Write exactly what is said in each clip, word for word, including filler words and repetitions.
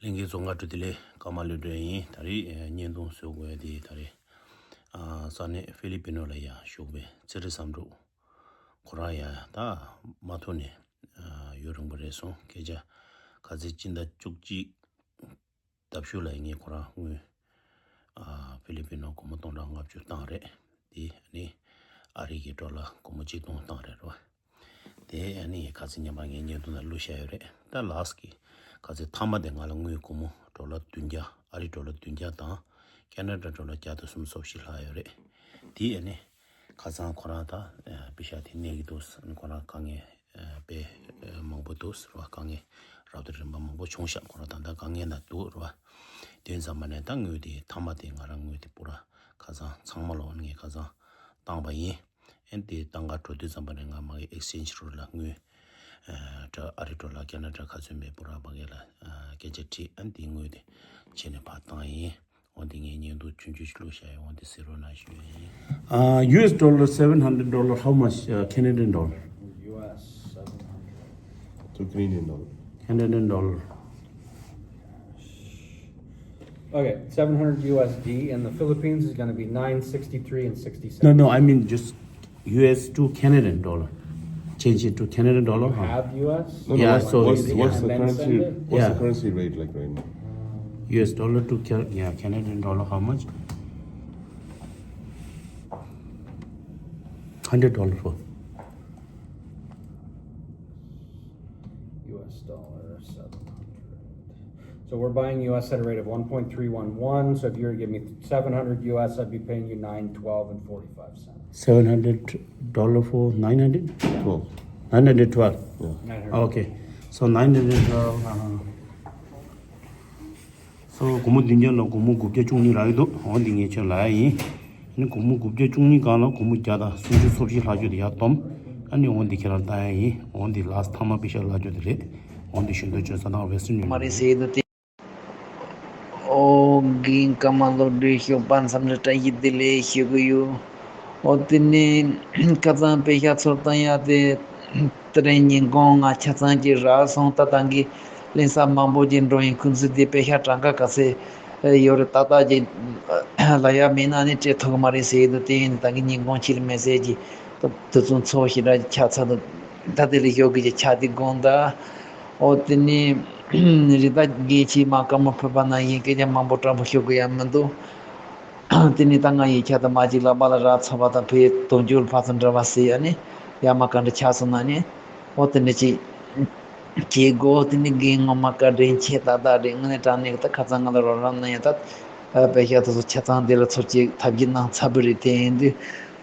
ལྷན་རྒྱས་ཚོ་སྔ་དྲོ་བདེ་ལེགས། ཀརྨ་བློ་གྲོས་ཡིན། ད་རེས་ཨ་བརྙན་ཐུང་བཟོ་དགོས་ཡ་དེ་ད་རེས་ཨ་ས་གནས་ཧྥི་ལི་པི་ནོ་ལ་ཡ་བཞུགས་པའི་ཚེ་རིང་བསམ་འགྲུབ་ཁོ་རང་ཡ་ད་མ་ཐུག་ནས་ཨ་ཡུན་རིང་པོ་རེད་སོང་། སྐད་ཆ་ཁ་ཚིག་སྤྱི་ཟླ་བཅུ་གཅིག་ཟླ་བཞི་ལ་ངས་ཁོ་རང་དངུལ་ཨ་ཧྥི་ལི་པི་ནོ་སྒོར་མོ་སྟོང་ཕྲག་ལྔ་བཅུ་བཏང་རེད། དེ་ནི་ཨ་རི་གི་ཌོ་ལར་སྒོར་མོ་གཅིག་སྟོང་བཏང་རེད་རོ། དེ་ཨ་ནི་ཁ་ཚིག་སྙན་པ་ངས་བརྙན་ཐུང་ནང་བླུགས་བཞག་ཡོད་རེད། ད་ལཱསི་ཊི་གི་ཁ་ཚིག་མཐའ་མ་དེ་ང་ལ་དངུལ་སྒོར་མོ་ཌོ་ལར་བདུན་བརྒྱ། ཨ་རི་ཌོ་ལར་བདུན་བརྒྱ་དང་ཁེ་ན་ཌ་ཌོ་ལར་བརྒྱ་དང་སུམ་ཅུ་སོ་བཞི་ལྷག་ཡོད་རེད། དེ་ཨ་ནི་ཁ་སང་ཁོ་རང་ད་པེ་ཤག་དེ་གནས་ཀྱི་འདུག་ཁོ་རང་དཀའ་ངལ་དཔེ་མང་པོ་འདུག་ཟེར་བ། དཀའ་ངལ་རབ་དང་རིམ་པ་མང་པོ་བྱུང་ཤག་ཁོ་རང་ད་ལྟ་དཀའ་ངལ་ནང་འདུག་རེད་བ། དེ་ཙམ་པ་ནས་ད་དངུལ་དེ་མཐའ་མ་དེ་ང་རང་དངུལ་དེ་པུ་ར་ཁ་སང་ཚང་མ་ལོ་ངས་ཁ་སང་བཏང་པ་ཡིན། ཨན་དེ་བཏང་ག་འགྲོ་དུས་ཙམ་པ་ནས་ང་མ་གི་ཨེག་སི་ཅེན་ཇི་རུ་ལ་དངུལ་ཨ་ཨ་རི་ཌོ་ལར་ཁེ་ན་ཌ་ག་ཚོད་མེད་པུ་ར་མ་གི་ལ་ཨ་སྐད་ཆ་དྲིས། ཨན་དེ་དངུལ་དེ་བྱས་ནས་ཕར་བཏང་ཡིན། འོ་དེ་ངས་བརྙན་ཐུང་ཆུང་ཆུང་ཞིག་བླུགས་བཞག་ཡོད། འོ་དེ་གཟིགས་རོགས་གནང་ཞུ་ཡ་ཡིན། Uh, U S dollar seven hundred dollar, how much, uh, Canadian dollar? U S seven hundred. To Canadian dollar. Canadian dollar. Okay, seven hundred U S D in the Philippines is going to be nine sixty-three and sixty cents. No, no, I mean just U S to Canadian dollar. Change it to Canadian dollar. Huh? Have U S? No, no, Yeah, what's, so what's, it's- what's And the then currency? send it? What's Yeah. the currency rate like right now? U S dollar to Can- yeah, Canadian dollar. How much? Hundred dollar for. U S dollar seven hundred. So we're buying U S at a rate of one point three one one. So if you were to give me seven hundred U S, I'd be paying you nine twelve and forty-five cents. Seven hundred dollar for nine hundred. Twelve. Nine hundred twelve. Yeah. Nine hundred. Okay, so nine hundred twelve. Uh, so སྒོར་མོ་བདུན་བརྒྱ་ལ་སྒོར་མོ་དགུ་བརྒྱ་བཅུ་གཉིས་རག་གི་འདུག་འོ་འདི་ངས་ཁྱོད་ལ་ཡ་ཡིན། ཨ་ནི་སྒོར་མོ་དགུ་བརྒྱ་བཅུ་གཉིས་སྒང་ལ་སྒོར་མོ་བརྒྱ་དང་སུམ་ཅུ་སོ་བཞི་ལྷག་ཅིག་དེ་ཡར་བསྡོམས། ཨ་ནི་འོ་འདི་ཁྱེད་རང་ལ་ལྟ་ཡ་ཡིན། འོ་འདི་ལཱསི་ཊི་མཐའ་མ་པེ་ཤག་ལྷག་ཅིག་དེ་རེད། འོ་འདི་ཞུ་འདོད་བྱུང་། ས་ཐག་Western Union མ་རེད་ཟེར་འདུག་སྟེ། ཨོ་རྒན་ཀརྨ་བློ་གྲོས་ཞོགས་པ་འཚམས་འདྲི་བཀྲ་ཤིས་བདེ་ལེགས་ཞུ་གི་ཡོད། ཨོ་དེ་ནས་ཁ་སང་པེ་ཤག་ཚུར་བཏང་ཡ་དེ་དེ་རིང་ཉིན་གུང་ང་ཆ་ཚང་གཅིག་རག་སོང་། ད་ད་གིན་ལེན་ས་མང་པོ་ཅིག་འགྲོ་ཡིན། ཁོང་ཚོས་དེ་པེ་ཤག་གྲངས་ཀ་ག་ཚད་ཡོད་རེད་ཏག་ཏག་ཅིག་ལབ་ཡ་མེད་ན་ནི་སྤྲད་ཐུབ་གི་མ་རེད་ཟེར་གྱི་འདུག་དེ་ཡིན་ད་གིན་ཉིན་གུང་ཁྱེད་ལ་མེ་སེ་ཇི་ཅིག་དུས་ཚོད་འཚོལ་ཞེ་དྲག་ཅིག་ཆགས་ཚར་འདུག་ད་དེ་ལས་ཞོགས་ཀྱི་ཆ་དེ་དགོངས་དག་ཨོ་དེ་ནས་རི་དྭགས་རྒན་ཁྱེད་མ་དཀའ་མོ་ཕོད་པ་ན་ཡིན། སྐད་ཆ་མང་པོ་དྲང་པོ་ཤོད་དགོས་ཡ་མི་འདུག་དེ་ནས་ད་ང་ཡི་ཁྱེད་དང་མ་གཅིག་ལག་པ་ལ་རག་ཚར་བ་དང་བོད་དོན་རྒྱུགས་ཕར་ཚུར་འདྲ་བ་ཟེར་ཡ་ནི་ཡ་མ་ག་འདྲ་ཆགས་སོང་ན་ནི་ཨོ་དེ་འདྲ་ཅིག་བྱེད་དགོས། དེ་ནི་རྒན་ངོ་མ་བཀའ་དྲིན་ཆེ་ཏག་ཏག་རེད། དངོས་གནས་དྲང་གནས་ད་ཁ་སང་ང་ལ་རོགས་རམ་གནང་ཡ་ད་པེ་ཤག་དེ་ཚོ་ཆ་ཚང་དེ་ལ་ཚུར་ཅིག་ཐབས་ཇུས་གནང་ཚར་བ་རེད། དེ་ཡིན་དུས་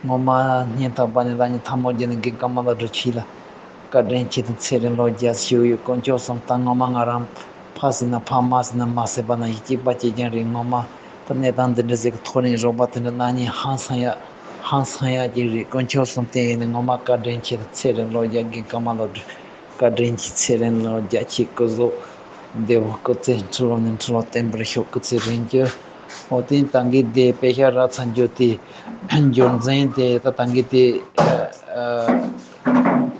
ངོ་མ་སྙིང་ཐག་པ་ནས་རང་ཉིད་ཐལ་མོ་སྦྱར་ནས་རྒན་ཀརྨ་བློ་གྲོས་ཁྱེད་ལ་བཀའ་དྲིན་ཆེ་དང་ཚེ་རིང་ལོ་བརྒྱ་ཞུ་ཡོད། དཀོན་མཆོག་གསུམ་ད་ངོ་མ་ང་རང་ཕ་ཟེར་ན་ཕ་མ་ཟེར་ན་མ་ཟེར་བ་ན་ཡིད་གཅིག་པ་གཅིག་རྐྱང་རེད། ངོ་མ་ད་གནས་སྟངས་འདི་འདྲ་ཟིག་གི་ཐོག་ནས་རོགས་པ་དེ་འདྲ་གནང་མཁན་ཧང་སང་ཡ་ཧང་སང་ཡ་གཅིག་རེད། དཀོན་མཆོག་གསུམ་བརྟེན་ཡིན་ནི་ངོ་མ་བཀའ་དྲིན་ཆེ་དང་ཚེ་རིང་ལོ་བརྒྱ། རྒན་ཀརྨ་བློ་གྲོས་བཀའ་དྲིན་ཆེ། ཚེ་རིང་ལོ་བརྒྱ། ཁྱེད་སྐུ་གཟུགས་བདེ་པོ་སྐུ་ཚེ་ཁྲི་ལོ་ནས་ཁྲི་ལོ་བརྟན་པར་ཤོག་སྐུ་ཚེ་རིང་གྱུར། འོ་དེ་ད་གིན་དེ་པེ་ཤག་རག་ཚར་རྒྱུ་དེ་རྒྱུ་མཚན་དེ་ད་ད་གིན་དེ་ཨ་ཨ་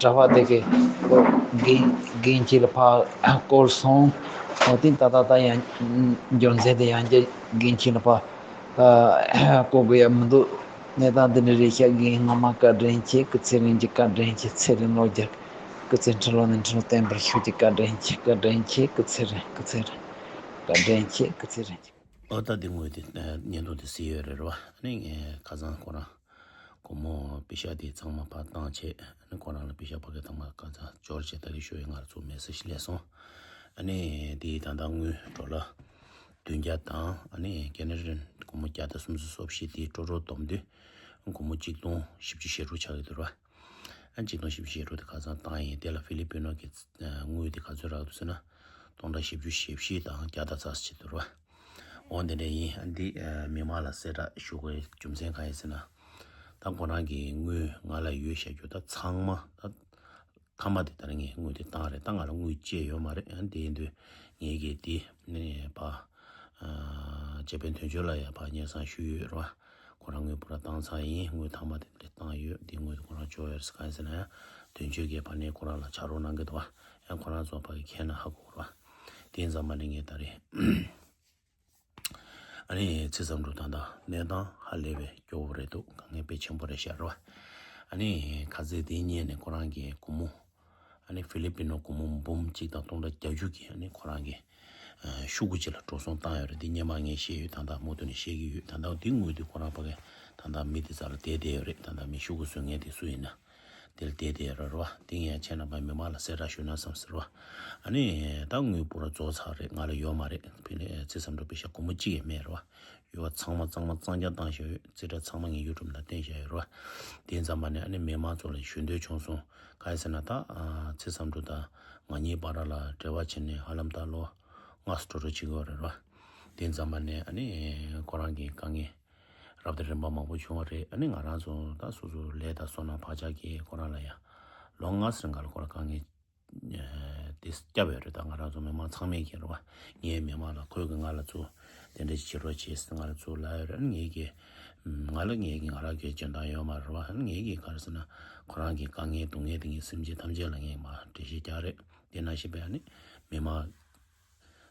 གྲྭ་པ་དེ་གི་རྒན་རྒན་ཁྱེད་ལ་ཕར་བསྐུར་སོང་། འོ་དེ་ད་ད་ད་ཡང་རྒྱུ་མཚན་དེ་ཡང་རྒན་ཁྱེད་ལ་ཕར་ཨ་བསྐུར་དགོས་ཡ་མི་འདུག་གནས་སྟངས་འདི་འདྲ་རེད་ཤག་རྒན་ངོ་མ་བཀའ་དྲིན་ཆེ། སྐུ་ཚེ་རིང་གྱུར། བཀའ་དྲིན་ཆེ། ཚེ་རིང་ལོ་བརྒྱ། སྐུ་ཚེ་ཁྲི་ལོ་ནས་ཁྲི་ལོ་བརྟན་པར་ཤོག་ཅིག་བཀའ་དྲིན་ཆེ། བཀའ་དྲིན་ཆེ། སྐུ་ཚེ་རིང་། སྐུ་ཚེ་རིང་། བཀའ་དྲིན་ཆེ། སྐུ་ཚེ་རིང་། ཨོ་ད་འདི་དངོས་དེ་བརྙན་ཐུང་དེ་གཟིགས་ཡོད་རེད་རོ། ཨ་ནི་ངས་ཁ་སང་ཁོ་རང་སྒོར་མོ་པེ་ཤག་དེ་ཚང་མ་ཕར་བཏང་བྱས། ཨ་ནི་ཁོ་རང་ལ་པེ་ཤག་ཕ་གི་ཐང་མ་ག་ཚ་འབྱོར་བྱས་ད་གི་ཤོད་ཡོད། ང་ལ་ཚུར་མེ་སེ་ཇི་སླེབས་སོང་། ཨ་ནི་དེ་ད་ལྟ་དངུལ་ཌོ་ལར་བདུན་བརྒྱ་དང་ཨ་ནི་ཁེ་ན་ཌན་སྒོར་མོ་བརྒྱ་དང་སུམ་ཅུ་སོ་བཞི་དེ་ཀྲོ་ཀྲོ་བསྡོམས་དུས་སྒོར་མོ་གཅིག་སྟོང་བཞི་བཅུ་ཞེ་དྲུག་ཆགས་ཀྱི་འདུག་ར། ཨ་གཅིག་སྟོང་བཞི་བཅུ་ཞེ་དྲུག་དེ་ཁ་སང་བཏང་ཡིན། དེ་ལ་ཧྥི་ལི་པི་ནོ་གི་དངུལ་དེ་ག་ཚོད་རག་འདུག་ཟེར་ན་སྟོང་ཕྲག་བཞི་བཅུ་ཞེ་བཞི་དང་བརྒྱ་དང་ཙམ་ཞིག་འདུག་ར། འོ་འདི་འདྲ་ཡིན། ཨ་འདི་མི་མང་ལ་གསལ་བསྒྲགས་ཞུ་དགོས་རྒྱུ་མཚན་གང་ཡིན་ཟེར་ན། ད་ཁོ་རང་གི་དངུལ་ང་ལ་ཡོད་བཤད་རྒྱུ་ད་ཚང་མ་ད་མཐའ་མ་དེ་ལྟར་ངས་དངུལ་དེ་བཏང་རེད། ད་ང་ལ་དངུལ་བཅས་ཡོད་མ་རེད། ཨ་དེ་ཡིན་དུས་ངས་གི་དེ་ནས་ཕ་ཨ་རྗེ་དཔོན་དོན་གཅོད་ལ་ཡ་ཕ་སྙན་སེང་ཞུས་ཡོད་རེད་བ། ཁོ་རང་དངུལ་པུ་ར་བཏང་ཚར་ཡིན། དངུལ་མཐའ་མ་དེ་འདྲ་བཏང་ཡོད། དེ་དངུལ་དེ་ཁོ་རང་འབྱོར་ཡོད་རེད་ཟེར། གང་ཡིན་ཟེར་ན་ཡང་དོན་གཅོད་ཀྱིས་ཕ་ནས་ཁོ་རང་ལ་ཕྱག་རོགས་གནང་གི་འདུག་བ། ཡང་ཁོ་རང་ཚོ་ཕ་གི་མཁྱེན་ན་ཧ་གོ་རེད་བ། དེ་ཙམ་མ་ནས་ངས་ད་རེས་ཨ་ནི་ཚེ་བསམ་གྲུབ་ད་ལྟ་གནས་སྟངས་ཧ་ལས་པའི་སྐྱོ་བོ་རེད་འདུག་དཀའ་ངལ་དཔེ་ཆེན་པོ་རེད་ཤག་རེད་བ། ཨ་ནི་ཁ་ཟས་དེ་རྙེད་ནས་ཁོ་རང་གི་སྒོར་མོ་ཨ་ནི་ཧྥི་ལི་པི་ནོ་སྒོར་མོ་འབུམ་གཅིག་དང་སྟོང་ཕྲག་བརྒྱད་ཅུ་གི་ཨ་ནི་ཁོ་རང་གི་ཤོག་གུ་ཅིག་ལ་འགྲོ་སོང་བཏང་ཡོད་རེད། འདི་སྔོན་མ་ངས་བཤད་ཡོད། ད་ལྟ་མུ་མཐུད་ནས་བཤད་ཀྱི་ཡོད། ད་ལྟ་འདི་དངུལ་དེ་ཁོ་རང་ཕ་གི་ད་ལྟ་མི་དེ་རྩ་ལ་བསྡད་བསྡད་ཡོད་རེད། ད་ལྟ་མི་ཤོག་གུ་བཟོ་མཁན་དེ་སུ་ཡིན་ན། དེ་ལ་བསྡད་བསྡད་ཡོད་རེད་བ། དེ་ངས་ཁྱེད་རྣམ་པ་མི་མང་ལ་གསལ་བསྒྲགས་ཞུ་ན་བསམ་ཟེར་བ། ཨ་ནི་ད་དངུལ་པུ་ར་རྫོགས་ཚར་རེད། ང་ལ་ཡོད་མ་རེད། ཕི་ལེ་ཚེ་བསམ་གྲུབ་པེ་ཤ་སྒོར་མོ་གཅིག་ཡང་མེད་རེད་བ། ཡོད་པ་ཚང་མ་གཙང་མ་གཙང་རྐྱང་བཏང་བཞག་ཡོད། རྩིས་ཁྲ་ཚང་མ་ངས་ཡུ་ཊུབ་ནང་བསྟན་བཞག་ཡོད་རེད་བ། དེ་ཙམ་པ་ནས་ཨ་ནི་མི་མང་ཚོ་ལ་ཞུ་འདོད་བྱུང་སོང་། ག་རེ་ཟེར་ན་ད་ཚེ་བསམ་གྲུབ་དང་ང་གཉིས་བར་ལ་འབྲེལ་བ་བྱས་ནས་ཧ་ལམ་ད་ལོ་ལྔ་ཙམ་འགྲོ་འགྲོ་བྱེད་ཀྱི་ཡོད་རེད་བ། དེ་ཙམ་པ་ནས་ཨ་ནི་ཁོ་རང་གི་དཀའ་ངལ་རབ་དང་རིམ་པ་མང་པོ་བྱུང་བ་རེད། ཨ་ནི་ང་རང་ཚོ་ད་སོ་སོ་ལས་དང་བསོད་ནམས་བག་ཆགས་ཀྱིས་ཁོ་རང་ལ་ཡང་ལོ་ལྔ་ཙམ་སྔ་ལ་ཁོ་རང་དཀའ་ངལ་དེ་བསྐྱབས་ཡོད་རེད། ད་ང་རང་ཚོ་མི་མང་ཚང་མས་ཀྱི་རེད་བ། ངའི་མི་མང་ལ་ཁོས་ཀྱི་ང་ལ་ཚུར་དེ་འདྲ་ཞིག་བྱེད་རོགས་བྱེད་ཟེར་ང་ལ་ཚུར་ལབ་ཡོད་རེད། ཨ་ནི་ངས་ཀྱི་ང་ལ་ངས་ཀྱི་ང་རང་གི་འཇོན་ཐང་ཡོད་མ་རེད་བ། ཨ་ནི་ངས་ཀྱི་ག་རེ་ཟེར་ན་ཁོ་རང་གི་དཀའ་ངལ་སྡུག་བསྔལ་དེ་ངས་སེམས་ཅན་ཐམས་ཅད་ལ་ངས་མར་འགྲེལ་བཤད་རྒྱག་རེད། དེ་ནང་བཞིན་པའི་ཨ་ནི་མི་མང་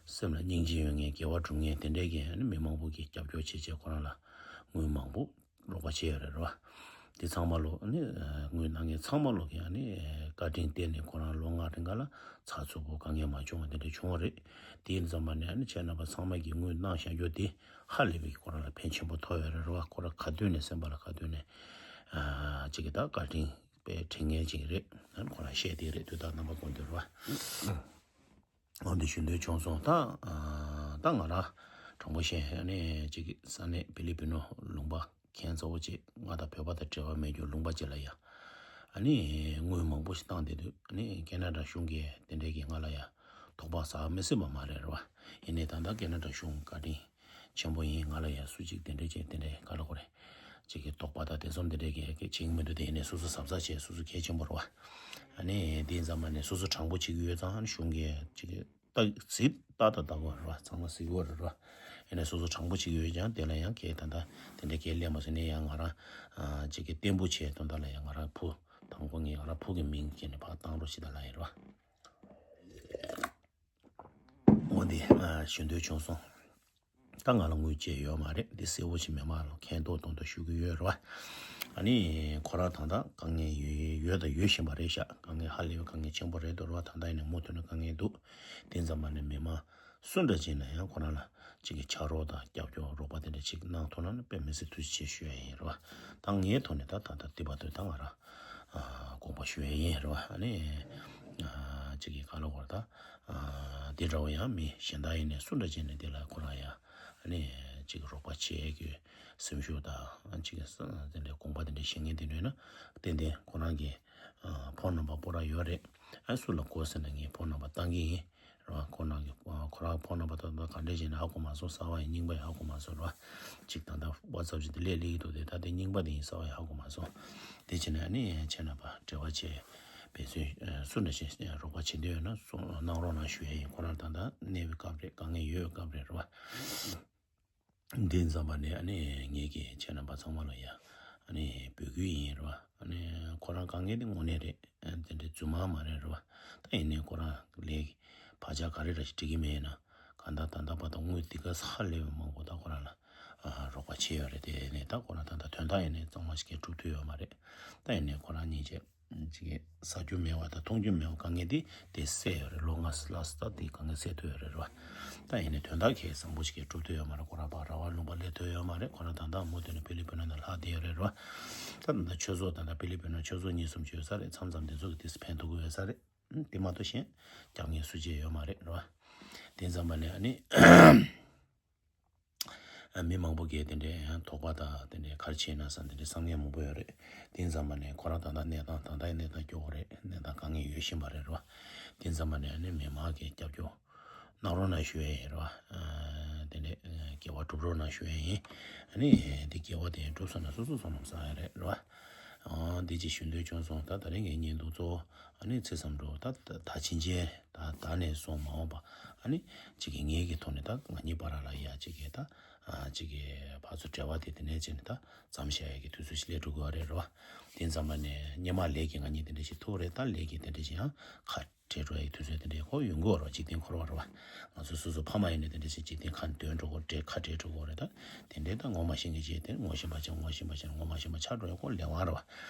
སེམས་ལ་སྙིང་རྗེ་ཡོད་མཁན་དགེ་བ་སྒྲུབ་མཁན་དེ་འདྲས་ཀྱི་ཨ་ནི་མི་མང་པོ་གིས་རྒྱབ་སྐྱོར་བྱེད་བྱེད་ཁོ་རང་ལ་དངུལ་མང་པོ་རོགས་པ་བྱས་ཡོད་རེད་རོ། དེ་ཚང་མ་ལོ་ཨ་ནི་དངུལ་གནང་མཁན་ཚང་མ་ལོ་གི་ཨ་ནི་བཀའ་དྲིན་བརྟེན་ནས་ཁོ་རང་ལོ་ལྔ་རིང་ག་ལ་ཚགས་ཚུད་པོ་དཀའ་ངལ་མ་བྱུང་བ་དེ་འདྲ་བྱུང་བ་རེད། དེ་ཡིན་ཙམ་པ་ནས་ཨ་ནི་ཁྱེད་རྣམ་པ་ཚང་མ་གིས་དངུལ་གནང་བཞག་རྒྱུ་དེ་ཧ་ལས་པའི་ཁོ་རང་ལ་ཕན་ཆེན་པོ་ཐོགས་ཡོད་རེད་རོ། ཁོ་རང་ཁ་ཏོན་ནས་སེམས་པ་ལ་ཁ་ཏོན་ནས་ཨ་ཅིག་གི་ད་བཀའ་དྲིན་དཔེ་དྲན་མཁན་ཅིག་རེད། ཨ་ནི་ཁོ་རང་བཤད་དེ་རེད། དུས་རྟག་རྣམ་པ་ཀུན་ཏུ་རོ། འོ་འདི་ཞུ་འདོད་བྱུང་སོང་། ད་ཨ་ད་ང་རང་དྲང་པོ་བཤད་ཨ་ནི་ཅིག་ས་གནས་ཕི་ལི་པི་ནོ་ལུང་པ་མཁན་གཙོ་བོ་ཅིག་ང་དང་བོད་པ་དང་འབྲེལ་བ་མེད་རྒྱུ་ལུང་པ་ཅིག་ལ་ཡ་ཨ་ནི་དངུལ་མང་པོ་ཞིག་བཏང་བསྡད་དུས་ཨ་ནི་ཁེ་ན་ཌ་གཞུང་གིས་དེ་འདྲས་ཀྱིས་ང་ལ་ཡ་དོགས་པ་ཟ་མི་སྲིད་པ་མ་རེད་རེད་བ། ཡིན་ནའི་ད་ལྟ་ཁེ་ན་ཌ་གཞུང་བཀའ་དྲིན་ཆེན་པོ་ཡིན། ང་ལ་ཡ་སུ་གཅིག་དེ་འདྲས་ཅིག་དེ་འདྲས་ག་ལ་གོ་རེད། ཅིག་གི་དོགས་པ་དང་དེ་ཚོ་འདི་འདྲས་ཀྱི་ཅིག་མི་འདུག་དེ་ཡིན་ནའི་སོ་སོ་གཟབ་གཟབ་བྱས། སོ་སོ་གལ་ཆེན་པོ་རེད་བ། ཨ་ནི་དེ་ཙམ་མ་ནས་སོ་སོ་དྲང་པོ་བྱེད་ཀྱི་ཡོད་ཙང་གཞུང་གིས་ཅིག་ཏག་ཟིག་ཏག་ཏག་ཏག་གོ་རེད་བ། ཚང་མ་གཟིགས་གོ་རེད་བ། ཨ་ནི་སོ་སོ་དྲང་པོ་བྱེད་ཀྱི་ཡོད་ཀྱང་དེ་ལ་ཡང་གལ་ད་ལྟ་དེ་འདྲས་གལ་སླེབས་མ་སོང་ནས་ཡང་ང་རང་ཅིག་གི་བརྟན་པོ་བྱས་དོན་དག་ལ་ཡང་ང་རང་ཕུ་དང་པོ་ངས་ང་རང་ཕུ་གི་མིང་བྱས་ནས་ཕར་བཏང་རོགས་བྱེད་ད་ལ་ཡིན་རེད་བ། འོ་འདི་ཞུ་འདོད་བྱུང་སོང་། ད་ང་ལ་དངུལ་བཅས་ཡོད་མ་རེད། འདི་གསལ་བོ་ཞིག་མི་མང་ལ་མཁྱེན་རྟོགས་གཏོང་དུ་ཞུ་གི་ཡོད་རེད་བ། ཨ་ནི་ཁོ་རང་ད་ལྟ་དཀའ་ངལ་ཡོད་ཡོད་དང་ཡོད་བཞིན་པ་རེད་ཤག་དཀའ་ངལ་ཧ་ལས་པའི་དཀའ་ངལ་ཆེན་པོ་རེད་འདུག་རེད་བ། ད་ལྟ་ཡིན་ནའི་མུ་མཐུད་ནས་དཀའ་ངལ་འདུག་དེ་ཙམ་མ་ནས་མི་མང་སུ་འདྲ་ཅིག་ན་ཡང་ཁོ་རང་ལ་ཅིག་གི་ཕྱག་རོགས་དང་རྒྱབ་སྐྱོར་རོགས་པ་དེ་འདྲ་ཅིག་གནང་ཐུབ་ན་ནི་དཔེ་མི་སྲིད་ཐུགས་རྗེ་ཆེ་ཞུ་ཡ་ཡིན་རེད་བ། ད་ངའི་ཐོག་ནས་ད་ད་ལྟ་འདི་བར་དུ་ད་ང་རང་དགོངས་པ་ཞུ་ཡ་ཡིན་རེད་བ། ཨ་ནི་ཅིག་གི་ག་ལ་གོ་རེད་ད། དེ་འདྲ་བོ་ཡང་མི་གཞན་དག་ཡིན་ནའི་སུ་འདྲ་བྱས་ནས་དེ་ལ་ཁོ་རང་ཡང་ཨ་ནི་ཅིག་རོགས་པ་བྱེད་ཀྱི་སེམས་ཤུགས་དང་ཅིག་དེ་འདྲའི་དགོངས་པ་དེ་འདྲ་བཞེས་མཁན་དེ་འདྲ་ཡོད་ན་ཏན་ཏན་ཁོ་རང་གི་ཕོན་ནམ་བར་པོ་ར་ཡོད་རེད། ཨ་སུ་ལ་དགོས་ཟེར་ན་ངས་ཕོན་ནམ་བར་བཏང་གི་ཡིན་ར། ཁོ་རང་གི་ཁོ་རང་ཕོན་ནམ་བར་ད་ལྟ་ག་འདྲས་བྱས་ནས་ཧ་གོ་མ་སོང་། གསར་པ་ཡིན་རྙིང་པ་ཡིན་ཧ་གོ་མ་སོང་ར། ཅིག་ད་ལྟ་ཝ་ཙབ་ཅིག་དེ་ལས་སླེབས་ཀྱི་འདུག་དེ་ད་དེ་རྙིང་པ་དེ་ཡིན་གསར་པ་ཡིན་ཧ་གོ་མ་སོང་། དེ་བྱས་ནས་ཨ་ནི་ཁྱེད་རྣམ་པ་འབྲེལ་བ་བྱས། འབད་བརྩོན་སུ་འདྲ་ཞིག་རོགས་པ་བྱེད་འདོད་ཡོད་ན་གསུང་གནང་རོགས་གནང་ཞུ་ཡ་ཡིན། ཁོ་རང་ད་ལྟ་གནས་པའི་སྐབས་རེད། དཀའ་ངལ་ཡོད་པའི་སྐབས་རེད་རེད་བ། འདི་ཙམ་པ་ནས་ཨ་ནི་ངེད་ཀྱིས་ཁྱེད་རྣམ་པ་ཚང་མ་ལ་ཡ་ཨ་ནི་འབོད་སྐུལ་ཡིན་རེད་བ། ཨ་ནི་ཁོ་རང་དཀའ་ངལ་དེ་དངོས་གནས་རེད། ཨ་དེ་འདྲའི་རྫུན་མ་མ་རེད་རེད་བ། ད་ཡིན་ནའི་ཁོ་རང་ལས་བག་ཆགས་ག་རེ་ར་ཞིག་འགྲིག་གི་མེད་ན་གང་ལྟར་ད་ལྟ་བར་དུ་དངུལ་འདི་ག་ས་ལས་མང་པོ་ད་ཁོ་རང་ལ་ཨ་རོགས་པ་བྱས་ཡོད་རེད། དེ་ནས་ད་ཁོ་རང་ད་ལྟ་དོན་དག་ཡིན་ནའི་གཙང་མ་ཞིག་གིས་སྒྲུབ་ཐུབ་ཡོད་མ་རེད། ད་ཡིན་ནའི་ཁོ་རང་གཉིས་ཆ་ཅིག་ཟ་རྒྱུ་མེད་པ་དང་འཐུང་རྒྱུ་མེད་པ་དཀའ་ངལ་དེ་དེ་སེལ་ཡོད་རེད། ལོ་ལྔ་ལྷག་ཙམ་ད་དེ་དཀའ་ངལ་སེལ་ཐུབ་ཡོད་རེད་རེད་བ། ད་ཡིན་ནའི་དོན་དག་གལ་བཟང་པོ་ཞིག་གིས་སྒྲུབ་ཐུབ་ཡོད་མ་རེད། ཁོ་རང་ཕར་ར་བ་ལུང་པ་སླེབས་ཐུབ་ཡོད་མ་རེད། ཁོ་རང་ད་ལྟ་མུ་མཐུད་ནས་ཕི་ལི་པི་ནོ་ནང་ལྷག་བསྡད་ཡོད་རེད་རེད་བ། ད་ད་ལྟ་ཆོས་ཚོགས་ད་ལྟ་ཕི་ལི་པི་ནོ་ཆོས་ཚོགས་གཉིས་གསུམ་ཅིག་ཡོད་ས་རེད། མཚམས་མཚམས་དེ་ཚོ་གིས་དེ་ཕན་ཐོགས་ཀྱི་ཡོད་ས་རེད། དེ་མ་གཏོགས་གཞན་རྒྱབ་ངེས་སུ་བྱས་ཡོད་མ་རེད་རེད་བ། དེ་ཙམ་པ་ནས་ཨ་ནི། མི་མང་པོ་གིས་དེ་འདྲའི་ཡང་དོགས་པ་དང་དེ་འདྲའི་ག་རེ་བྱས་ན་བསམ་དེ་འདྲའི་བསམ་མཁན་མང་པོ་ཡོད་རེད། དེ་ཙམ་པ་ནས་ཁོ་རང་ད་ལྟ་གནས་སྟངས་ད་ལྟའི་གནས་སྟངས་སྐྱོ་བོ་རེད། གནས་སྟངས་དཀའ་ངལ་ཡོད་བཞིན་པ་རེད་རེད་བ། དེ་ཙམ་པ་ནས་ཨ་ནི་མི་མང་གིས་རྒྱབ་སྐྱོར་གནང་རོགས་གནང་ཞུ་ཡ་ཡིན་རེད་བ། དེ་འདྲའི་དགེ་བ་སྒྲུབ་རོགས་གནང་ཞུ་ཡ་ཡིན། ཨ་ནི་དེ་དགེ་བ་དེ་སྒྲུབ་སོང་ན་སོ་སོ་བསོད་ནམས་བསགས་ཡ་རེད་རེད་བ། འདི་ཅིག་ཞུ་འདོད་བྱུང་སོང་། ད་དེ་རིང་གི་བརྙན་ཐུང་གཙོ་བོ་ཨ་ནི་ཚེ་བསམ་གྲུབ་ད་ད་ཕྱིན་ཆད་ད་ད་ནས་བཟུང་མ་འོངས་པ་ཨ་ནི་ཅིག་གི་ངེད་ཀྱི་ཐོག་ནས་ད་ང་གཉིས་བར་ལ་ཡ་ཅིག་གི་ད་ཅིག་གི་ཕར་ཚུར་འབྲེལ་བ་དེ་དེ་ནས་བྱས་ནས་ད་མཚམས་བཞག་ཡ་གི་དུས་ཚོད་ཞིག་སླེབས་འགྲོ་གི་ཡོད་རེད་རེད་བ། དེ་ཙམ་པ་ནས་སྔོན་མ་ལས་ཀྱི་ང་གཉིས་དེ་འདྲ་ཞིག་ཐུག་རེད། ད་ལས་ཀྱི་དེ་འདྲ་ཞིག་ཡང་ཁ་ བྲལ་འགྲོ་ཡའི་དུས་ཚོད་དེ་འདྲའི་ཁོ་ཡོང་གི་ཡོད་རེད་བ། འཇིག་རྟེན་འཁོར་བ་རེད་བ། ང་ཚོ་སོ་སོ་ཕ་མ་ཡིན་ནའི་དེ་འདྲ་ཞིག་འཇིག་རྟེན་ཁ་འདོན་འགྲོ་གི་རེད། ཁ་བྲལ་འགྲོ་གི་རེད། ད་དེ་འདྲའི་ད་ངོ་མ་ཤེས་མཁན་ཅིག་དེ་ངོ་ཤེས་པ་ཅིག་ངོ་ཤེས་པ་ཅིག་ངོ་མ་ཤེས་པ་ཆགས་འགྲོ་ཡ་ཁོ་ལས་དབང་རེད་བ།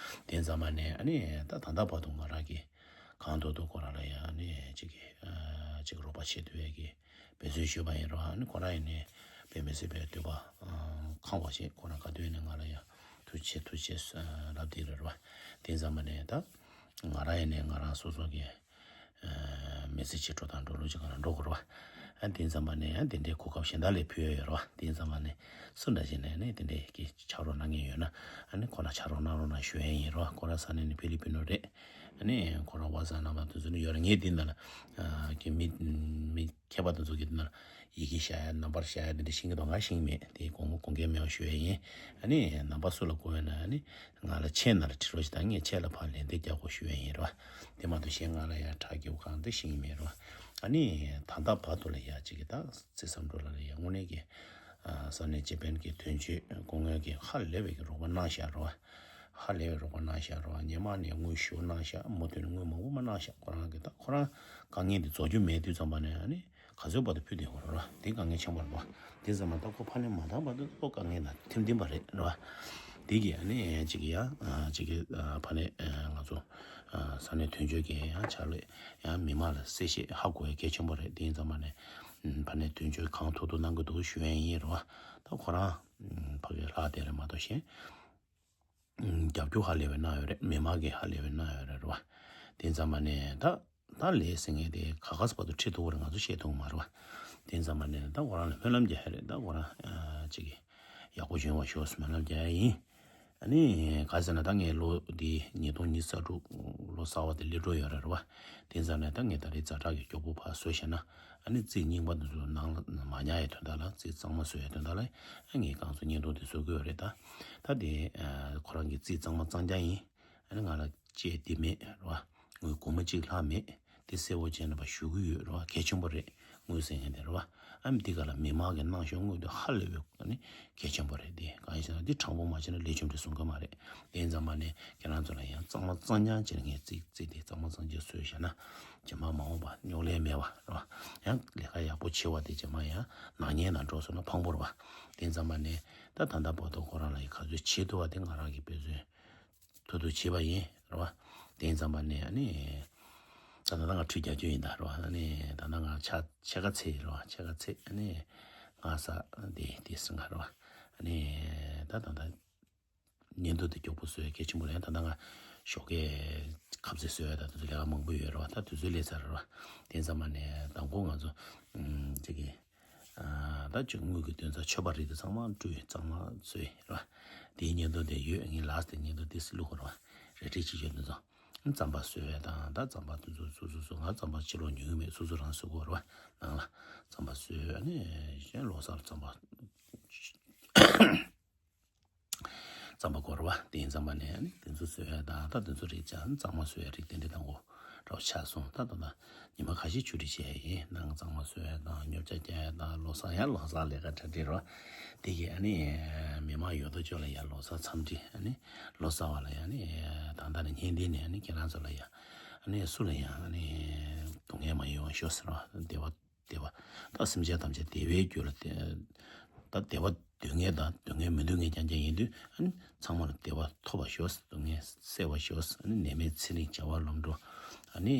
དེ་ཙམ་པ་ནས་ཨ་ནི་ད་ད་ལྟ་བར་དུ་ང་རང་གིས་གང་ཐུབ་ཐུབ་ཁོ་རང་ལ་ཡ་ཨ་ནི་ཅིག་གི་ཅིག་རོགས་པ་བྱེད་ཐུབ་ཡ་གི་འབད་བརྩོན་ཞུས་པ་ཡིན་རོགས། ཨ་ནི་ཁོ་རང་ཡིན་ནའི་དཔེ་མི་སྲིད་པའི་འདོད་པ་ཨ་ཁེངས་པ་ཞིག་ཁོ་རང་ག་དུས་ཡིན་ནའི་ང་ལ་ཡ་ཐུགས་རྗེ་ཆེ་ཐུགས་རྗེ་ཆེ་ལབ་བསྡད་རེད་རོགས། དེ་ཙམ་པ་ནས་ད་ང་རང་ཡིན་ནའི་ང་རང་སོ་སོ་གི་ཨ་མི་ཚེ་ཕྱི་དྲོ་དང་འགྲོ་ལུགས་ཅིག་ག་ལ་འགྲོ་དགོས་རེད་བ། ཨ་དེ་ཙམ་པ་ནས་ཨ་དེ་འདྲའི་གོ་སྐབས་གཞན་དག་ལ་ཕུལ་ཡ་ཡོད་རེད་བ། དེ་ཙམ་པ་ནས་སུ་འདྲ་ཞིག་ནས་ནས་དེ་འདྲའི་གི་ཕྱག་རོགས་གནང་མཁན་ཡོད་ན་ཨ་ནི་ཁོ་ན་ཕྱག་རོགས་གནང་རོགས་གནང་ཞུ་ཡ་ཡིན་རེད་བ། ཁོ་རང་ས་གནས་ནི་ཕི་ལི་པི་ནོ་རེད། ཨ་ནི་ཁོ་རང་ཝ་ས་ནམ་པ་དེ་ཚོ་ནི་ཡོད་རེད། ངས་དེ་འདྲ་ལ་ཨ་གི་མི་མི་མཁས་པ་དེ་ཚོ་གི་དེ་འདྲ་ལ་ཡི་གེ་བཞག་ཡ་ནམ་པར་བཞག་ཡ་དེ་འདྲ་ཤེས་ཀྱི་འདུག་ང་ཤེས་ཀྱི་མེད། དེ་དགོངས་དགོངས་འགལ་མེད་པ་ཞུ་ཡ་ཡིན། ཨ་ནི་ནམ་པ་སུ་ལ་དགོས་ཡོད་ན་ཨ་ནི་ང་ལ་ཆེད་ནང་ལ་དྲི་རོགས་ཞེས་དང་ངས་ཆེད་ལ་ཕར་ལན་འདེབས་རྒྱག་དགོས་ཞུ་ཡ་ཡིན་རེད་བ། དེ་མ་གཏོགས་གཞན་ང་ལ་ཡ་ཁྲག་སྐྱེལ་གང་འདི་ཤེས་ཀྱི་མེད་རེད་བ། ཨ་ནི་ད་ལྟ་བར་དུ་ལ་ཡ་གཅིག་གི་ད་རྩིས་བསམ་འགྲོ་ལ་ལ་ཡ་དངོས་གནས་ཀྱི་ས་གནས་སྤྱི་ཕན་གྱི་དོན་གཅོད་སྐུ་ངོ་གིས་ཧ་ལས་པའི་གི་རོགས་པ་གནང་བཞག་རེད་བ། ཧ་ལས་པའི་རོགས་པ་གནང་བཞག་རེད་བ། སྔོན་མ་ནས་དངུལ་ཞེ་པོ་གནང་བཞག་མུ་མཐུད་ནས་དངུལ་མང་པོ་མ་གནང་བཞག་ཁོ་རང་གི་ད་ཁོ་རང་དཀའ་ངལ་འདི་རྫོགས་རྒྱུ་མེད་དུས་ཙམ་པ་ནས་ཨ་ནི། ག་ཚོད་བར་དུ་ཕུལ་བསྡད་ཡོད་རེད་བ། དེ་དཀའ་ངལ་ཆེན་པོ་རེད་བ། དེ་ཙམ་མ་གཏོགས་ཁོ་ཕ་ནས་མ་བཏང་བར་དུ་ཁོ་དཀའ་ངལ་ན་ཐིམ་ཐིམ་པ་རེད་རེད་བ། དེ་གི་ཨ་ནི་ཅིག་ཡ་ཅིག་གི་ཕ་ནས་ང་ཚོ་ས་གནས་དོན་གཅོད་ཀྱི་ཡང་ཕྱག་ལས་ཡང་མི་མང་ལ་གསལ་བཤད་ཧ་གོ་ཡ་གལ་ཆེན་པོ་རེད། དེ་ཡིན་ཙམ་མ་ནས་ཕ་ནས་དོན་གཅོད་གང་ཐུབ་ཐུབ་གནང་གི་འདུག་ཞུ་ཡ་ཡིན་རེད་བ། ད་ཁོ་རང་ཕ་གི་ལྷག་བསྡད་རེད་མ་གཏོགས་གཞན། རྒྱབ་སྐྱོར་ཧ་ལས་པའི་གནང་ཡོད་རེད། མི་མང་གིས་ཧ་ལས་པའི་གནང་ཡོད་རེད་རེད་བ། དེ་ཙམ་མ་ནས་ད་ད་ལས་ཟེར་མཁན་དེ་ག་ག་ས་བར་དུ་ཁྲིད་ཐུབ་པ་རེད་ང་ཚོ་ཤེས་ཐུབ་མ་རེད་བ། དེ་ཙམ་མ་ནས་ད་ཁོ་རང་ལ་སྨོན་ལམ་རྒྱག་ཡ་རེད། ད་ཁོ་རང་ཅིག་ཡག་པོ་བྱུང་བ་ཤོག་སྨོན་ལམ་རྒྱག་ཡ་ཡིན། ཨ་ནི་ག་ཟེར་ན་ད་ངས་ལོ་འདི་ཉིས་སྟོང་ཉི་ཤུ་རྩ་དྲུག་ལོ་གསར་བ་དེ་སླེབས་འགྲོ་ཡོད་རེད་རེད་བ། དེ་ཙམ་ནས་ད་ངས་ད་རེས་ཛ་དྲག་གི་མགྱོགས་པོ་ཕར་བཟོས་བཞག་ན། ཨ་ནི་རྩིས་རྙིང་པ་འདི་ཚོ་ནང་ལ་མ་ཉར་ཡའི་དོན་དག་ལ་རྩིས་གཙང་མ་བཟོ་ཡའི་དོན་དག་ལ་ཨ་ངས་རྐང་བཙུགས་བརྙན་ཐུང་འདི་བཟོ་དགོས་རེད་ད། ད་དེ་ཨ་ཁོ་རང་གི་རྩིས་གཙང་མ་གཙང་རྐྱང་ཡིན། ཨ་ནི་ང་ལ་ཅེས་འདི་མེད་རེད་བ། ངོས་སྒོར་མོ་གཅིག་ལྷག་མེད། དེ་གསལ་པོ་བྱས་ནས་ཕར་ཞུ་གི་ཡོད་རེད་བ། གལ་ཆེན་པོ་རེད། དངུལ་ཟེར་མཁན་དེ་རེད་བ། ཨ་ནི་འདི་ག་ལ་མི་མང་གི་གནང་ཤོག་དངུལ་དེ་ཧ་ལས་པའི་ཨ་ནི་གལ་ཆེན་པོ་རེད། དེ་གང་ཡིན་ཟེར་ན་འདི་དྲང་པོ་མ་བྱས་ན་ལས་བྱུང་འདྲ་གསུང་གི་མ་རེད། དེ་ཡིན་ཙམ་པ་ནས་ཁྱེད་རང་ཚོ་ལ་ཡང་གཙང་མ་གཙང་རྐྱང་བྱས་ནས་ངས་རྩིས་རྩིས་དེ་གཙང་མ་གཙང་རྐྱང་བཟོས་བཞག་ན་རྗེས་མ་མ་འོངས་པ་རྙོག་གླེང་མེད་པ་རེད་བ། ཡང་ལས་ཀ་ཡག་པོ་བྱེད་པ་དེ་རྗེས་མ་ཡང་ནག་ཉེས་ནང་འགྲོ་སོང་ན་ཕངས་པོ་རེད་བ། དེ་ཡིན་ཙམ་པ་ནས་ད་ད་ལྟ་བར་དུ་ཁོ་རང་ལ་ཡི་ག་ཚོད་བྱེད་ཐུབ་པ་དེ་ང་རང་གིས་འབད་བརྩོན་ཐུབ་ཐུབ་བྱས་པ་ཡིན་རེད་བ། དེ་ཡིན་ཙམ་པ་ནས་ཨ་ནི་ད་ལྟ་ང་ཁྲུས་རྒྱག་རྒྱུ་ཡིན་ད་རེད་བ། ཨ་ནི་ད་ལྟ་ང་ཕྱེད་ཕྱེད་ཀ་ཚད་རེད་བ། ཕྱེད་ཀ་ཚད་ཨ་ནི་ང་ས་དེ་དེ་སྲིད་ང་རེད་བ། ཨ་ནི་ད་ད་ལྟ་བརྙན་ཐུང་དེ་མགྱོགས་པོ་བཟོ་ཡ་གལ་ཆེན་པོ་རེད། ད་ལྟ་ང་ཞོགས་ཀས་ཁ་ཟས་བཟོ་ཡ་ད་དེ་ཚོ་ལས་ཀ་མང་པོ་ཡོད་རེད་བ། ད་དུས་ཚོད་སླེབས་ཚར་རེད་བ། དེ་ཡིན་ཙམ་པ་ནས་དང་པོ་ང་ཚོ་ཨམ་ཅིག་གི་ཨ་ད་ཅིག་དངུལ་གྱི་དོན་རྩ་མཆོད་པ་རིགས་དེ་ཚང་མ་བཀྲུས་གཙང་མ་བཟོས་རེད་བ། དེའི་བརྙན་ཐུང་དེ་ཡོད། ངའི་ལགས་དེ་བརྙན་ཐུང་དེ་སི་ལུ་གོ་རེད་བ། རེ་ཁྲིད་ཅིག་ཡོད་དེ་ཚོ། རྩམ་པ་བཟོས་དང་ད་རྩམ་པ་དེ་ཚོ་བཟོ་བཟོ་བཟོ། ང་རྩམ་པ་ཕྱི་ལོགས་ཉོ་གི་མེད། སོ་སོ་རང་བཟོ་དགོས་རེད་བ། ནང་ལ་རྩམ་པ་བཟོས། ཨ་ནི་གཞན་ལོ་གསར་རྩམ་པ་རྩམ་པ་དགོས་རེད་བ། དེ་ཡིན་ཙམ་པ་ནས་ཨ་ནི་དེ་ཚོ་བཟོས་དང་ད་དེ་ཚོ་རིགས་ཅང་གཙང་མ་བཟོས་རིགས་དེ་འདྲ་དང་པོ་འདྲ་པོ་ཆགས་སོང་། ད་ད་ད་ཉི་མ་ཁ་ཤས་ཆུ་རེ་བྱས་ཡིན། ནང་གཙང་མ་བཟོས་དང་ཉོ་ཆ་རྒྱག་དང་ལོ་གསར་ཡང་ལོ་གསར་ལས་ཀ་གྲ་སྒྲིག་རོགས། དེ་གི་ཨ་ནི་མི་མང་ཡོད་དོ་ཅོག་ལ་ཡང་ལོ་གསར་འཚམས་འདྲི་ཨ་ནི་ལོ་གསར་བ་ལ་ཡང་ནི་ད་ལྟ་ནས་བརྙན་འདི་ནས་ཨ་ནི་ཁྱེད་རང་ཚོ་ལ་ཡང་ཨ་ནི་སུ་ལ་ཡང་ཨ་ནི་སྡུག་བསྔལ་མ་ཡོང་བ་ཤོག་ཟེར་རོགས། བདེ་བ་བདེ་བ་ད་སེམས་ཅན་ཐམས་ཅད་བདེ་བའི་རྒྱུ་ལ་བརྟེན་ད་བདེ་བ་སྡུག་བསྔལ་དང་སྡུག་བསྔལ་མི་སྡུག་བསྔལ་རྐྱང་རྐྱང་ཡིན་དུས་ཨ་ནི་ཚང་མ་ལ་བདེ་བ་ཐོབ་པ་ཤོག། སྡུག་བསྔལ་སེལ་བ་ཤོག། ཨ་ནི་ནད་མེད་ཚེ་རིང་བྱ་བ་ལམ་འགྲོ། ཨ་ནི་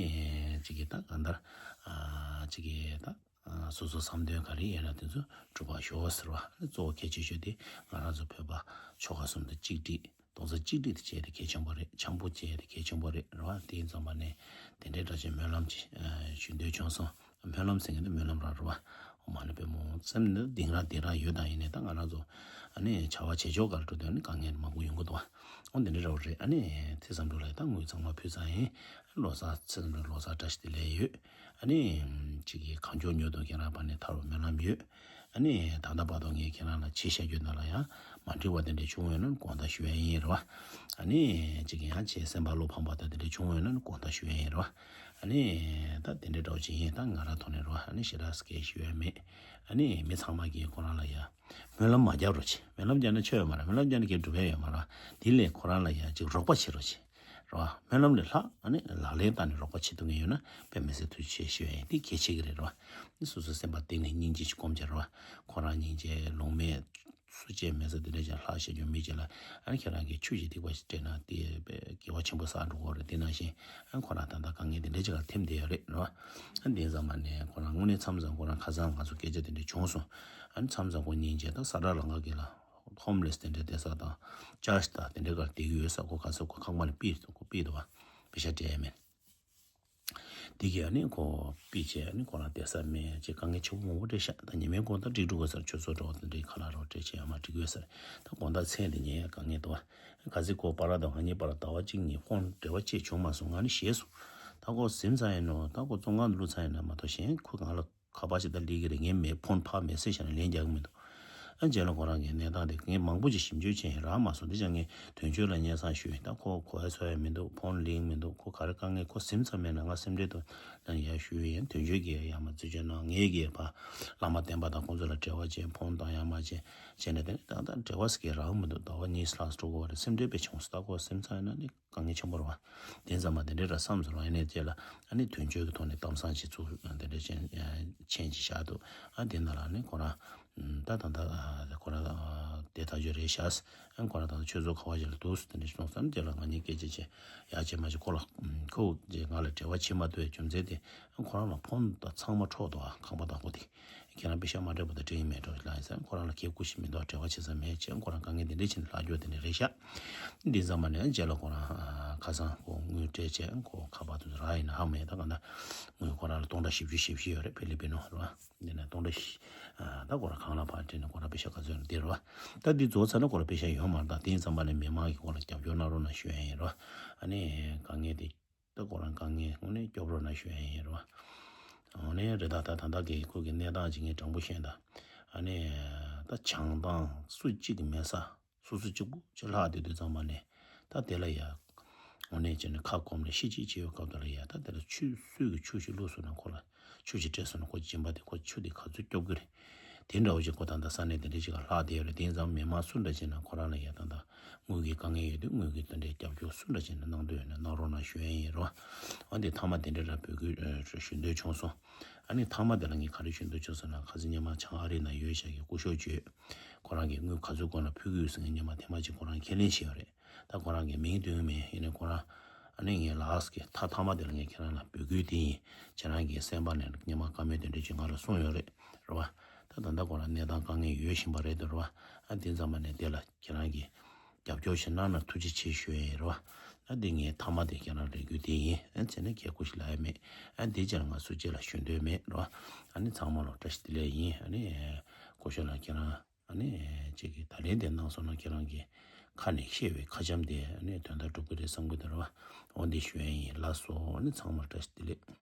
ཅིག་གིས་ད་གང་ལྟར་ཨ་ཅིག་གིས་ད་ཨ་སོ་སོ་བསམ་དོན་ག་རེ་ཡོད་ན་དེ་ཚོ་འགྲུབ་པ་ཤོག་ཟེར་བ། ཨ་ནི་གཙོ་བོ་གལ་ཆེ་ཤོས་དེ་ང་རང་ཚོ་བོད་པ་ཆོལ་ཁ་གསུམ་དང་གཅིག་སྒྲིལ། རྡོག་རྩ་གཅིག་སྒྲིལ་དེ་བྱས་ཏེ་གལ་ཆེན་པོ་རེད། འཆམ་པོ་བྱས་ཏེ་གལ་ཆེན་པོ་རེད་རེད་བ། དེ་ཡིན་ཙམ་པ་ནས་དེ་འདྲའི་འདྲ་ཆེན་སྨོན་ལམ་ཅིག་ཨ་ཞུ་འདོད་བྱུང་སོང་། སྨོན་ལམ་ཟེར་མཁན་དེ་སྨོན་ལམ་རང་རེད་བ། ཨོཾ་མ་ཎི་པདྨེ་ཧཱུྃ། སེམས་ནི་གཏིང་རང་གཏིང་རང་ཡོད་དང་ཡིན་ནའི་ད་ང་རང་ཚོ་ཨ་ནི་བྱ་བ་བྱེད་ཕྱོགས་ག་ལ་འགྲོ་དུས་ཨ་ནི་དཀའ་ངལ་མང་པོ་ཡོང་གི་འདུག་བ། ཨོ་འདི་འདྲ་འདྲ་བོ་རེད། ཨ་ནི་ཐེ་ཚོམ་འགྲོ་ལ་ད་དངུལ་ཚང་མ་ཕུལ་ཚར་ཡིན། ལོ་གསར་ཚེ་རིང་ལོ་གསར་བཀྲ་ཤིས་བདེ་ལེགས་ཡོད། ཨ་ནི་ཅིག་གིས་གང་མགྱོགས་མྱུར་དུ་ཁྱེད་རང་ཕར་ནས་ཐར་བར་སྨོན་ལམ་ཡོད། ཨ་ནི་ད་ལྟ་བར་དུ་ངས་ཁྱེད་རང་ལ་བྱས་བཞག་རྒྱུ་ནང་ལ་ཡང་མ་འགྲིག་པ་དེ་འདྲ་བྱུང་ཡོད་ན་དགོངས་དག་ཞུ་ཡ་ཡིན་རེད་བ། ཨ་ནི་ཅིག་གིས་ཡང་བྱས་སེམས་པ་བློ་ཕམ་པ་དང་དེ་འདྲ་བྱུང་ཡོད་ན་དགོངས་དག་ཞུ་ཡ་ཡིན་རེད་བ། ཨ་ནི་ད་དེ་འདྲ་འདྲ་བོ་ཅིག་ཡིན། ད་ང་རང་ཐོག་ནས་རེད་བ། ཨ་ནི་ཞེ་དྲག་སྐད་ཞུ་ཡ་མེད། ཨ་ནི་མི་ཚང་མ་གིས་ཁོ་རང་ལ་ཡ་སྨོན་ལམ་མ་རྒྱག་རོགས་བྱེད། སྨོན་ལམ་རྒྱག་ན་ཆོ་ཡོད་མ་རེད། སྨོན་ལམ་རྒྱག་ན་གའི་སྒྲུབ་ཡ་ཡོད་མ་རེད། དེ་ལས་ཁོ་རང་ལ་ཡ་ཅིག་རོགས་པ་བྱེད་རོགས་བྱེད། རེད་བ། སྨོན་ལམ་ལས་ལྷག་ཨ་ནི་ལག་ལེན་བསྟར་ནས་རོགས་པ་བྱེད་ཐུབ་མཁན་ཡོད་ན་དཔེ་མི་སྲིད་ཐུགས་རྗེ་ཆེ་ཞུ་ཡ་ཡིན། དེ་གལ་ཆེ་གི་རེད་རེད་བ། སོ་སོ་སེམས་པ་གཏིང་ནས་སྙིང་རྗེ་ཞིག་སྒོམ་བྱས་རེད་བ། ཁོ་རང་སྙིང་རྗེ་ལུང་མེད་སུ་བྱས་མེད་ས་དེ་འདྲ་ཅིག་ལྷག་བཤད་རྒྱུ་མི་ཅིག་ལ་ཨ་ནི་ཁྱེད་རང་གིས་ཆོས་ཀྱི་སྡིག་པ་ཞིག་སྤྲད་ན་དེ་དགེ་བ་ཆེན་པོ་བསགས་འགྲོ་གི་རེད། དེ་ནང་བཞིན་ཨ་ནི་ཁོ་རང་ད་ལྟ་དཀའ་ངལ་དེ་འདྲ་ཅིག་ལ་ཐིམ་བསྡད་ཡོད་རེད་རེད་བ། ཨ་ནི་དེ་ཙམ་མ་ནས་ཁོ་རང་དངོས་གནས་མཚམས་མཚམས་ཁོ་རང་ཁ་སང་ང་ཚོ་སྐད་ཆ་དེ་འདྲ་བྱུང་སོང་། ཨ་ནི་མཚམས་མཚམས་ཁོ་སྙིང་རྗེ་ད་ས་ཁྲ་ལམ་ཁ་གི་ལ་ཧོམ་ལེས་དེ་འདྲ་བསྡད་ས་དང་ཅར་ཅི་དང་དེ་འདྲ་གར་བསྡད་ཀྱི་ཡོད་ས། ཁོ་ག་ཚོད་ཁོ་ཁང་པ་ནས་ཕུད་ཁོ་ཕུད་འདུག་བ། པེ་ཤ་སྤྲད་ཡ་མེད། དེ་གིས་ཨ་ནི་ཁོ་ཕུད་བྱས་ཨ་ནི་ཁོ་རང་བསྡད་ས་མེད་ཅེས་དཀའ་ངལ་ཆེན་པོ་མང་པོ་འཕྲད་ཤག་ད་ཉི་མའི་དགོང་དག་འགྲིག་འགྲོ་དགོས་སར་ཆུ་ཚོད་འགྲོ་བ་དེ་འདྲའི་ཁ་ལག་རོགས་སྤྲད་བྱས་ཡ་མ་འགྲིག་དགོས་སར་ད་དགོང་དག་མཚན་དེ་ཉལ་ཡ་དཀའ་ངལ་འདུག་བ། ག་ཚོད་ཁོ་པ་ར་དང་ང་གཉིས་བར་ཟླ་བ་གཅིག་གཉིས་ཕོན་འབྲེལ་བ་བཅད་བྱུང་མ་སོང་། ང་ནི་ཞེད་སོང་། ད་ཁོ་གཟིམ་ཚར་ཡིན་ནོ། ད་ཁོ་བཙོན་ཁང་དུ་ལུས་ཚར་ཡིན་ན་མ་གཏོགས་གཞན་ཁོ་གང་ལ་ཁ་པར་ཞིག་ད་ལས་ཀྱི་རེད། ངས་མེད་ཕོན་ཕར་མེད་སེ་བྱས་ནས་ལན་རྒྱག་གི་མི་འདུག་ཨ་རྗེས་ལ་ཁོ་རང་གི་གནས་སྟངས་དེ་ངས་མང་པོ་ཅིག་ཞིབ་འཇུག་བྱས་ཡིན་རག་མ་སོང་། དེ་ཅང་ངས་དོན་གཅོད་ལ་སྙན་སེང་ཞུས་ཡིན། ད་ཁོ་གོ་ཡ་ཚོར་ཡ་མི་འདུག་ཕོན་ལེན་མི་འདུག་ཁོ་ག་རེ་དཀའ་ངལ་ཁོ་གཟིམ་ཚར་མེད་ན་ང་སེམས་ཁྲལ་དུ་ན་ཡ་ཞུས་ཡིན། དོན་གཅོད་ཀྱིས་ཡ་མ་རྩིས་སྤྱོད་གནང་། ངས་ཀྱིས་ཕ་བླ་མ་བསྟན་པ་དང་ཁོང་ཚོ་ལ་འབྲེལ་བ་བྱས་ཕོན་བཏང་ཡ་མ་བྱས་བྱས་ནས་དེ་ནས་ད་ལྟ་འབྲེལ་བ་ཟེར་གྱི་རག་མི་འདུག་ཟླ་བ་གཉིས་ལྷག་འགྲོ་གི་རེད། སེམས་ཁྲལ་དཔེ་བྱུང་སོང་། ད་ཁོ་གཟིམ་ཚར་ཡིན་ན་ནི། དཀའ་ངལ་ཆེན་པོ་རེད་བ། དེ་ཙམ་མ་དེ་འདྲའི་ར་བསམ་སོང་རང་ཡིན་ནའི་རྗེས་ལ་ཨ་ནི་དོན་གཅོད་ཀྱི་ཐོག་ནས་གཏམ་བཟང་ཞིག་བཙུགས་དེ་འདྲའི་མཆན་མཆན་ཅིག་བཞག་འདུག་ཨ་དེ་ནང་ལ་ནི་ཁོ་རང་ད་ད་ད་ཁོ་རང་དེ་ཐག་ཆོད་རེད་ཤག་ཨ་ཁོ་རང་ད་ཆོས་ཚོགས་ག་བ་ཞིག་ལ་འདུག་དེ་འདྲ་ཞིག་སོང་ཙང་རྗེས་ལ་ང་གཉིས་སྐད་ཆ་བྱས་ཡ་བྱས་མ་བྱས་ཁོ་ལ་ཁོ་ང་ལ་འབྲེལ་བ་བྱེད་མ་ཐུབ་པའི་རྒྱུ་མཚན་དེ་ཁོ་རང་ལ་ཕོན་དང་ཚང་མ་འཕྲོག་འདུག་ཨ་ཁང་པ་དང་པོ་དེ། ཁྱེད་རང་པེ་ཤ་མ་སྤྲད་པ་དང་འགྲིག་གི་མེད་འགྲོ་ལབ་ཡིན་ཟེར། ཁོ་རང་ལ་གལ་ཁུ་ཞིག་མི་འདུག་འབྲེལ་བ་བྱེད་ས་མེད་ཅེས་ཁོ་རང་དཀའ་ངལ་འདི་འདྲ་བྱས་ནས་ལྷག་རྒྱུ་དེ་འདྲ་རེད་ཤག་འདི་ཙམ་པ་ནས་རྗེས་ལ་ཁོ་རང་ཁ་སང་ཁོ་དངུལ་སྤྲད་བྱས་ཁོ་ཁ་པར་དུ་རག་ཡིན་ན་ཧ་མ་ཡིན་ད་ག་ན་དངུལ་ཁོ་རང་ལ་སྟོང་ཕྲག་བཞི་བཅུ་ཞེ་བཞི་ཡོད་རེད་ཕི་ལི་པི་ནོ་རེད་བ། འདི་ནས་སྟོང་ཕྲག་བཞི་ད་ཁོ་རང་གང་ལ་ཕར་སྤྲད་ནས་ཁོ་རང་པེ་ཤ་ག་ཚོད་ཡོད་ན་འདི་རེད་བ། ད་འདི་རྫོགས་ཚར་ན་ཁོ་རང་པེ་ཤ་ཡོད་མ་རེད། ད་དེ་ཙམ་པ་ནས་མི་མང་གིས་ཁོ་ལ་རྒྱབ་སྐྱོར་གནང་རོགས་གནང་ཞུ་ཡ་ཡིན་རེད་བ། ཨ་ནི་དཀའ་ངལ་དེ། ད་ཁོ་རང་དཀའ་ངལ་དངོས་གནས་སྐྱོབ་རོགས་གནང་ཞུ་ཡ་ཡིན་རོ། དངོས་གནས་རེད་ད་ད་ད་ལྟ་གི་ཁོ་གི་གནས་སྟངས་ཅིག་ངས་དྲང་པོ་བཤད་ད། ཨ་ནི་ད་བྱང་ཐང་སུ་གཅིག་གི་མེད་ས་སོ་སོ་གཅིག་པུ་ཅིག་ལྷག་བསྡད་དུས་ཙམ་པ་ནས་ད་དེ་ལ་ཡ། དངོས་གནས་བྱས་ནས་ཁ་སྐོམ་ནས་ཤི་གཅིག་བྱེད་ཡོད་སྐབས་དེ་ལ་ཡ་ད་དེ་ལ་ཆུ་སུས་ཀྱི་ཆུ་ཞིག་བླུགས་སོང་ན་ཁོ་ལ། ཆུ་ཞིག་སྤྲད་སོང་ན་ཁོ་སྦྱིན་པ་དེ་ཁོ་ཆུ་དེ་ག་ཚོད་སྐྱོབ་གི་རེད། དེ་འདྲ་བོ་ཞིག་ཁོ་ད་ལྟ་ས་གནས་དེ་འདྲ་ཞིག་ལ་ལྷག་བསྡད་ཡོད་རེད། དེ་ཙམ་མི་མང་སུ་འདྲ་བྱས་ན་ཁོ་རང་ལ་ཡ་ད་ལྟ་དངུལ་གྱི་དཀའ་ངལ་ཡོད་དུས་དངུལ་གྱི་དེ་འདྲའི་རྒྱབ་སྐྱོར་སུ་འདྲ་བྱས་ན་གནང་འདོད་ཡོད་ན་གནང་རོགས་གནང་ཞུ་ཡ་ཡིན་རོ། འོན་ཏེ་མཐའ་མ་དེ་འདྲ་ར་འབོད་སྐུལ་ཞུ་འདོད་བྱུང་སོང་། ཨ་ནི་མཐའ་མ་དེ་ལ་ངས་ག་རེ་ཞུ་འདོད་བྱུང་སོང་ན་ཁ་སང་སྔོན་མ་བྱང་ཨ་རི་ན་ཡོད་ཤག་གི་སྐུ་ཞབས་ཅིག་ཁོ་རང་གིས་དངུལ་ག་ཚོད་དགོས་ན་ཕུལ་གྱི་ཡོད་ཟེར་ངས་སྔོན་མ་ཐེངས་མ་གཅིག་ཁོ་རང་ཁས་ལེན་བྱས་ཡོད་རེད། ད་ཁོ་རང་གི་མིང་འདོན་གྱི་མེད། ཡིན་ནའི་ཁོ་རང་ཨ་ནི་ངའི་ལགས་ཀྱི་ཐ་ཐ་མ་དེ་ལ་ངས་ཁྱེད་རང་ལ་འབོད་སྐུལ་དེ་ཡིན། ཁྱེད་རང་གི་སེམས་པ་ནས་སྔོན་མ་བཀའ་མོལ་དེ་འདྲ་ཅིག་ང་ལ་གསུངས་ཡོད་རེད། རེད་བ། ད་ད་ལྟ་ཁོ་རང་གནས་སྟངས་དཀའ་ངལ་ཡོད་བཞིན་པ་རེད་འདུག་རེད་བ། ཨ་དེ་ཙམ་པ་ནས་དེ་ལ་ཁྱེད་རང་གིས་རྒྱབ་སྐྱོར་ཞིག་གནང་ན་ཐུགས་རྗེ་ཆེ་ཞུ་ཡ་ཡིན་རེད་བ། ཨ་དེ་ངས་ཐ་མ་དེ་ཁྱེད་རང་ལ་འབོད་སྐུལ་དེ་ཡིན། ཨ་བྱས་ན་ཁྱེད་སྐུ་ཞིག་ལ་ཡ་མེད། ཨ་དེ་ཅིག་ལ་ང་སུ་གཅིག་ལ་ཞུ་འདོད་མེད་རེད་བ། ཨ་ནི་ཚང་མ་ལ་བཀྲ་ཤིས་བདེ་ལེགས་ཡིན། ཨ་ནི་སྐུ་ཞབས་ལགས་ཁྱེད་རང་། ཨ་ནི་ཅིག་གིས་ད་ལན་དེ་གནང་སོང་ན་ཁྱེད་རང་གི་ཁ་ནས་བཤད་པའི་ཁ་འཆམ་དེ་ཨ་ནི་དོན་དག་འགྲུབ་ཀྱི་རེད་བསམ་གྱི་འདུག་རེད་བ། འོ་འདི་ཞུ་ཡ་ཡིན། ལགས་སོ། ཨ་ནི་ཚང་མར་བཀྲ་ཤིས་བདེ་ལེགས།